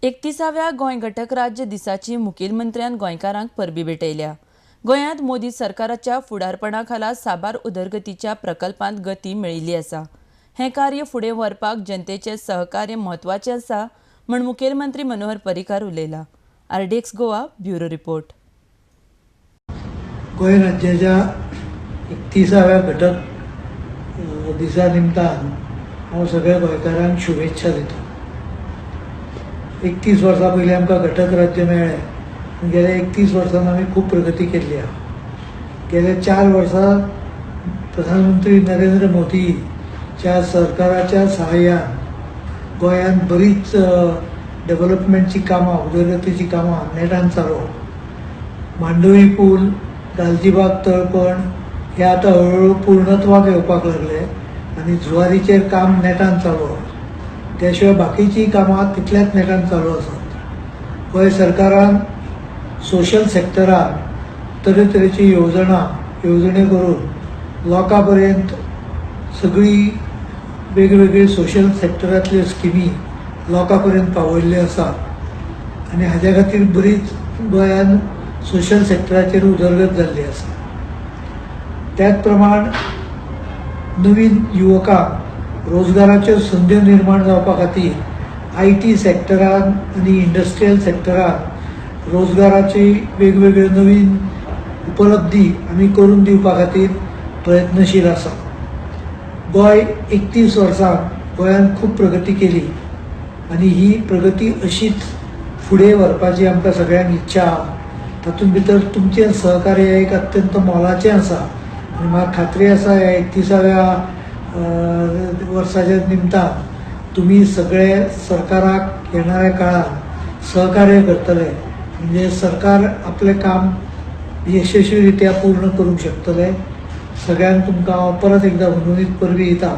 31व्या गोंय घटक राज्य दिसाची मुखेलमंत्र्यान गोंयकारांक परबी भेटयल्या. गोंयांत मोदी सरकाराच्या फुडारपणा खाला साबार उदरगतीच्या प्रकल्पांत गती मेळिल्ली आसा. हें कार्य फुडें व्हरपाक जनतेचें सहकार्य म्हत्वाचें आसा म्हूण मुखेलमंत्री Manohar Parrikar उलयला. RDX Goa bureau report. Goa राज्याच्या 31व्या घटक दिसा निमतान हांव सगळ्या गोंयकारांक शुभेच्छा दिता. 31 वर्सां पयलीं आमकां घटक राज्य मेळ्ळें. गेल्या 31 वर्सांत आमी खूब प्रगती केल्ली आसा. गेल्या 4 वर्सां प्रधानमंत्री नरेंद्र मोदीच्या सरकाराच्या सहाय्यान गोंयांत बरीच डेव्हलपमेंटची कामां, उदरगतीची कामां नेटान चालू. मांडवी पूल, गालजीबाग तळपण हे आतां हळूहळू पूर्णत्वाक येवपाक लागले आनी जुवारीचेर काम नेटान चालू आसा. त्या शिवाय बाकीचीं कामां तितल्याच नेटान चालू आसात. गोंय सरकारान सोशल सेक्टरान तरेतरेची येवजण्यो करून लोकां पर्यंत सगळी वेगवेगळी सोशल सेक्टरांतल्यो स्किमी लोकां पर्यंत पावयल्ल्यो आसा आनी हाज्या खातीर बरीच गोंयान सोशल सेक्टराचेर उदरगत जाल्ली आसा. त्याच प्रमाण नवीन युवकांक रोजगाराच्यो संदी निर्माण जावपा खातीर IT सेक्टरान आनी इंडस्ट्रियल सेक्टरान रोजगाराची वेगवेगळ्यो नवीन उपलब्धी आमी करून दिवपा खातीर प्रयत्नशील आसा. गोंय 31 वर्सां गोंयान खूब प्रगती केली आनी ही प्रगती अशीच फुडें व्हरपाची आमकां सगळ्यांक इच्छा आसा. तातूंत भितर तुमचें सहकार्य एक अत्यंत मोलाचें आसा आनी म्हाका खात्री आसा ह्या 31व्या वर्साच्या निमतान तुमी सगळे सरकाराक येणाऱ्या काळांत सहकार्य करतले, म्हणजे सरकार आपलें काम यशस्वी रित्या पूर्ण करूंक शकतले. सगळ्यांक तुमकां हांव परत एकदा हुनहुनीत परबीं दिता.